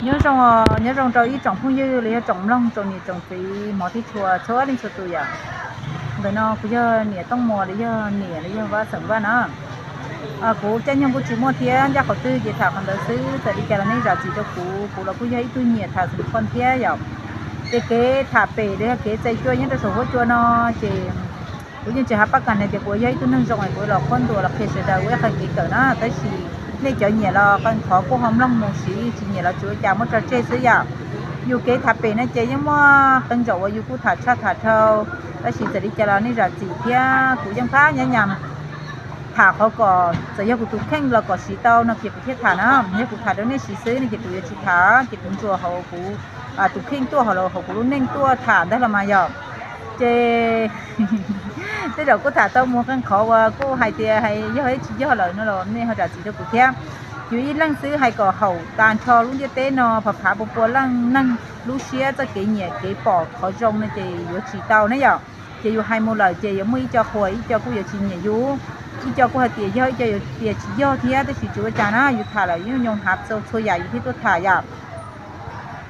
Nyob zoo, nyob zoo rau ib tsoom phooj ywg los yog tsoom mloog tsoom niam tsoom txiv hmov thiab tshua txhua leej txhua tus yom. Ntawm no kuv yog niam Tooj Muas los yog niam los yog Vaj Xeem Vaj na. Kuv caij nyoog kuj tsis muaj thiab, ncaj qhov twg ces tham qhov ntawd xwb, txawm li cas los nej zam txim rau kuv, kuv los kuj yog ib tug nyiam tham xov tooj thiab yom. Ces kev tham pem los yog kev txais cua nyob rau saum huab cua no ces kuv yeej tsis hais pab kam hais tias kuv yog ib tug neeg zoo es kuv los qhuab ntuas los qhia sawv daws ua ib qho kev kawm na, tab sis nej cov nyiam los qee qhov kuj ho mloog mus siv, tsis nyiam los tsis ua cas muab tso tseg xwb yom. Yus kev tham pem no ces yeej muaj qee zaum uas yus kuj tham tshaj tham dhau, tab sis txawm li cas los nej zam txim thiab kuv yeej phab nyab nyam tham qhov kom txawm yog kuv tus kheej los kom siv tau no ces kuv thiaj tham na, yog kuv tham rau nej siv xwb no ces kuv yuav tsis tham, ces kuv ntsuas hauv kuv tus kheej tuaj, hauv kuv lub neej tuaj tham ntag los mas yom. Ces tej zaum kuj tham tau mus qee qhov uas kuj hais tias yog tsis yog lawm no los nej ho zam txim rau kuv thiab. Yus ib leeg xwb hais kom haum tas nrho lub ntiaj teb no, phav phav pua pua leej neeg lub siab txoj kev nyiam kev pom qhov zoo no ces yuav tsis tau ne yom. Ces yus hais mus lawm ces yuav muaj ib co qhuas, ib co kuj yuav tsis nyiam yus, ib co kuj hais tias yog, ib co yuav tias tsis yog thiab, tab sis tsis ua cas na, yus tham lawm yeej nyoo hav txau txhua yam yus thiaj tuaj tham yom.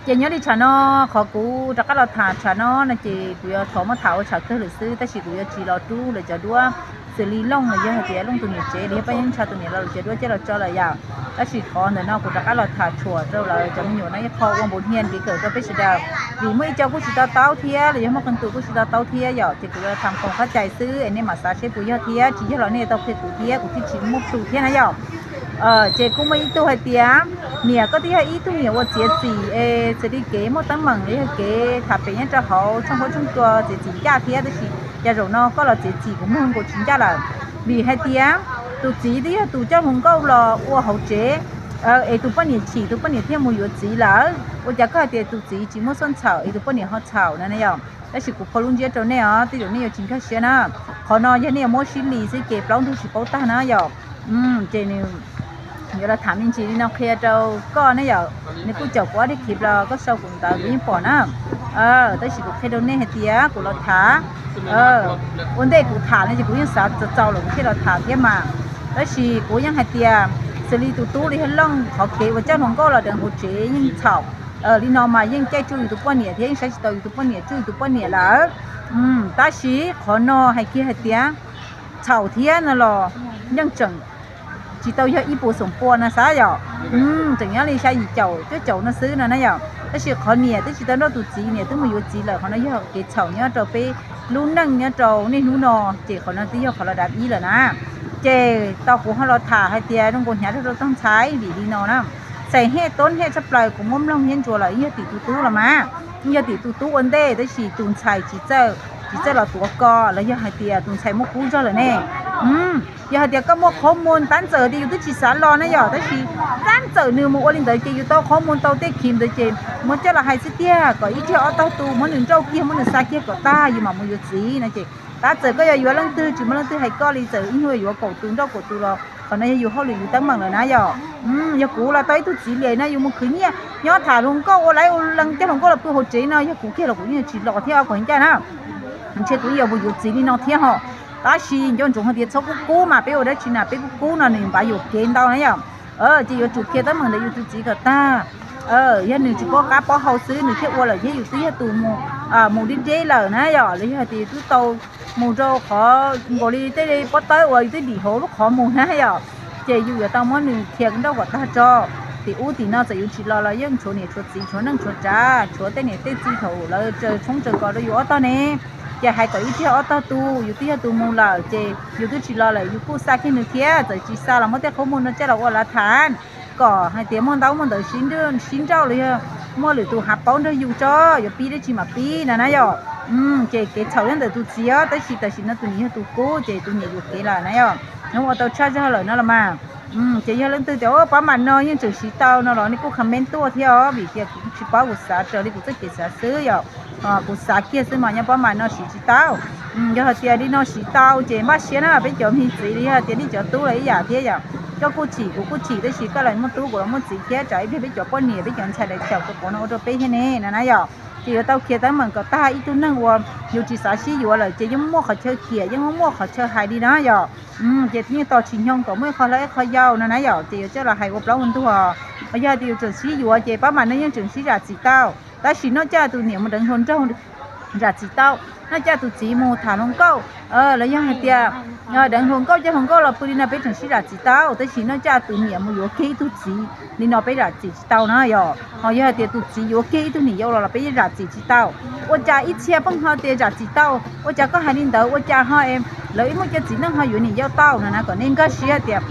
Ces nyob li tshav no, qhov kuv rov qab los tham tshav no no ces kuv yuav thov muab tham ua tshav kawg lawm xwb, tab sis kuv yuav tsis los rub lawv cov duab xws li Looj los yog hais tias Looj tus niam tsev los yog Paj Yeeb Ntsha tus niam los lawv cov duab coj los tso lawm yom. Tab sis qhov ntawm no kuv rov qab los tham tshuam rau lawv cov me nyuam no ib qho ua npaum hnia kev kawm rau peb sawv daws, vim muaj ib co kuj tsis to taub thiab los yog muaj qee tus kuj tsis to taub thiab yom, ces kuv yuav tham nqaum qab cai xwb es nej mam xav seb puas yog thiab, tsis yog los nej tau qhia kuv thiab, kuv thiaj tsis muab plhus thiab na yom. Ces kuj muaj ib tug hais tias, niam, koj twb yog ib tug niam ua txiav txim es txawm li kev muaj teeb meem los yog kev tham pem nyob rau hauv tshooj huab tshooj cua txiav txim ncaj thiab, tab sis cas zaum no koj los txiav txim kuv mloog nkaus tsis ncaj lawm. Vim hais tias tus txiv twb yog tus coj hluas nkauj los ua hauv tsev, es tus poj niam chim tus poj niam thiaj mus yuav txiv lawm, ua cas koj hais tias tus txiv tsis muaj xub txhaum es tus poj niam ho txhaum na yom. Tab sis kuv qhia lub ntsiab rau nej os, tej zaum nej yuav tsis nkag siab na. Qhov no yog nej yuav muab sib lis xwb ces plaub ntug tsis paub tag na yom. Ces nws yuav los tham me ntsis li no qhia rau koj ne yom. Nws kuj caum kuv ob daim khiv los koj sau kuv ntawv kuv yeej pom na. Tab sis kuv qhia rau nej hais tias kuv los tham, ua ntej kuv tham no ces kuv yeej xav txaus txaus lawm kuv thiaj los tham thiab mas. Tab sis kuv yeej hais tias xws li tus tub li yog Looj qhov kev uas coj hluas nkauj los deev hauv tsev yeej txhaum li no mas yeej caij tsuj yus tus poj niam thiab yeej saib tsis taus yus tus poj niam, tsuj yus tus poj niam lawm. Tab sis qhov no hais kiag hais tias txhaum thiab no los yeej tseem tsis tau yog ib puas xoom pua no xav yom. Tseem nyob li xya yim caum cuaj caum no xwb no na yom. Tab sis qhov niam twb tsis tau nrauj tus txiv, niam twb mus yuav txiv lawm, qhov no yog kev txhaum nyob rau peb lub neej nyob rau niaj hnub no, ces qhov no twb yog qhov los dav ib lawm na. Ces tau kuv ho los tham hais tias zoo nkaus hnyav rau rau tog ntxhais vim li no na. Txhais Hej Tub Hej tshaj plaws kuv muab mloog thiab ntsuas lawm yog tim tus tub los mas, yog tim tus tub ua ntej, tab sis tus ntxhais tsis txawj, tsis txawj los tuav ko los yog hais tias tus ntxhais muab kub zog lawm ne. Yog hais tias koj muaj qhov muag, tab txawm tias yus twb tsis xav los na yom, tab sis tab txawm nws mus ua li ntawd ces yus tau qhov muag tau tej khiv ntawd ces muab coj los hais xwb tiag, kom ib pliag ob tog tu, muab nws nrauj kiag, muab nws xa kiag kom tag yus mam mus yuav txiv no ces tab txawm koj yuav yuav leej twg tsis muaj leej twg hais koj li, txawm ib nyuag yuav kaum tus nrauj kaum tus los qhov no yog yus hauj lwm yus teeb meem lawm na yom. Yog kuv los tau ib tug txiv li na, yus mus khwv nyiaj nyob tham hluas nkauj ua laiv ua lees coj hluas nkauj los pw hauv tsev no, yog kuv kiag los kuv yeej tsis los thiab os, kom ncaj na. Ntshe kuv yuav mus yuav txiv li no thiab ho. Tab sis nco ntsoov hais tias txhob kub kub mas, peb ua dab tsi na peb kub kub no nws npav yuam kev ntau na yom. Ces yuav tsum qhia teeb meem ntawm yus tus txiv kom tag. Yog nws tsis paub qab paub hau xwb nws thiaj ua lawm thiab, yus twb yog tus mus deb deb lawm na yom, los yog hais tias yus twb tau mus rau qhov nkaus li tej pob tawb uas yus twb dim hauv lub qhov mus na yom, ces yus yuav tau muab nws qhia nrauj kom tag tso. Tim ub tim no txawm yus tsis los los yeej tshuav niam tshuav txiv tshuav neej tshuav tsav tshuav tej niam tej txiv thaum lawv tsaws tshoob tsaws kos rau yus ob tog ne. Ces hais kom ib pliag ob tog tu, yus twb yog tus mus lawm ces yus twb tsis los lawm yus kuj xa kiag nws thiab, txawm tsis xa los muab tej qhov muag no coj los ua lav tham kom hais tias muaj ntaub muaj ntawv sib nrauj los yog muaj lwm tus hav paub nrog yus tso, yuav pib dab tsi mam pib no na yom. Ces kev txhaum nyob ntawm tus txiv os, tab sis tam sim no tus niam yog tus kub ces tus niam yuam kev lawm na yom. Nws ua tau tshaj zog lawm no los mas. Ces yog leej twg tias pab mam no yeej tseem siv tau no los nej kuj comment tuaj thiab os, vim tias kuv tsis paub, kuv xav raws li kuv txoj kev xav xwb yom. Kuv xav kiag xwb mas nyob pab mam no siv tsis tau. Yog hais tias li no siv tau ces npaj siab na peb cov me txiv, li yog hais tias nej cov tub los ib yam thiab yom. Koj kuj chim kuv kuj chim, tab sis koj los muaj tub kuv los muaj txiv thiab, tsam ib pliag peb cov poj niam peb cov ntxhais daim txhaum rau kuv no ua rau peb thiab ne no na yom. Ces yuav tau khiav teeb meem kom tag, ib tug neeg uas yus tsis xav sib yuav lawm ces yeej muaj qhov chaw khiav, yeej muaj qhov chaw hais li na yom. Ces yeej tos tsis nyoog kom muaj ib qho hlob ib qho yau no na yom, ces yuav coj los hais ua plaub ua ntug. Yog tias yus tseem sib yuav ces pab mas nej yeej tseem sib zam txim tau, tab sis noj caj tus niam mus deev hluas nraug zam txim tau, noj caj tus txiv mus tham hluas nkauj, los yog hais tias deev hluas nkauj coj hluas nkauj los pw li no peb tseem sib zam txim tau, tab sis noj caj tus niam mus yuav kiag ib tug txiv li no peb zam txim tsis tau na yom. Ho yog hais tias tus txiv yuav kiag ib tug niam yau los los peb zam txim tsis tau. Ua cas ib txhia pheej ho tias zam txim tau, ua cas koj hais li ntawd, ua cas ho lawv ib muaj cov txiv neej ho yuav niam yau tau no na, kom nej nkag siab tias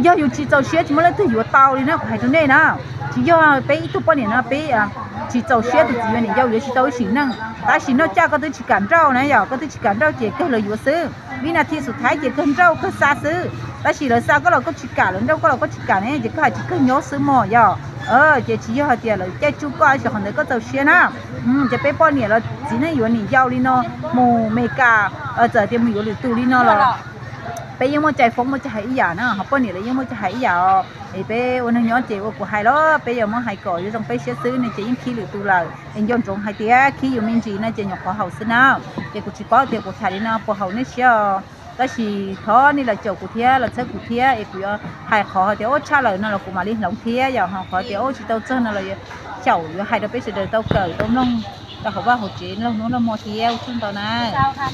yog yus tsis txaus siab tsis muaj leej twg yuav tau li na, kuv hais rau nej na. Tsis yog peb ib tug poj niam no peb tsis txaus siab tus txiv yuav niam yau yuav tsis tau ib sim neej, tab sis noj caj koj twb tsis kam nrauj na yom, koj twb tsis kam nrauj ces kawg lawv yuav xwb. Vib nas thi xus thaib ces kawg nrauj kawg xa xwb, tab sis lawv xa koj los koj tsis kam, lawv nrauj koj los koj tsis kam ne, ces koj hais tsis kawg nyob xwb mog yom. Ces tsis yog hais tias lawv caij tsuj koj tab sis qhov ntawd koj txaus siab na. Ces peb poj niam los txiv neej yuav niam yau li no, mus Meskas, txawm tias mus yuav lwm tus li no los peb yeej muaj cai foob muaj cai hais ib yam na, ho poj niam lawv yeej muaj cai hais ib yam os. Es peb ua neeg nyob ces ua kuv hais los peb yuav muab hais kom yuav zoo peb siab xwb no ces yeej khib lwm tus lawm. Es nco ntsoov hais tias khib yus me ntsis no ces nyuam qhuav haum xwb na. Ces kuv tsis paub tias kuv tham li no puas haum nej siab os, tab sis thov nej los caum kuv thiab los txhawb kuv thiab, es kuv yuav hais qhov tias ub tshaj lawm no los kuv mam li hloov thiab yom, ho qhov tias ub tsis tau txog no los xyaum yuav hais rau peb sawv daws tau kawm tau mloog rau hauv vaj hauv tsev laug hnub laug hmo thiab, ua tsaug ntau na.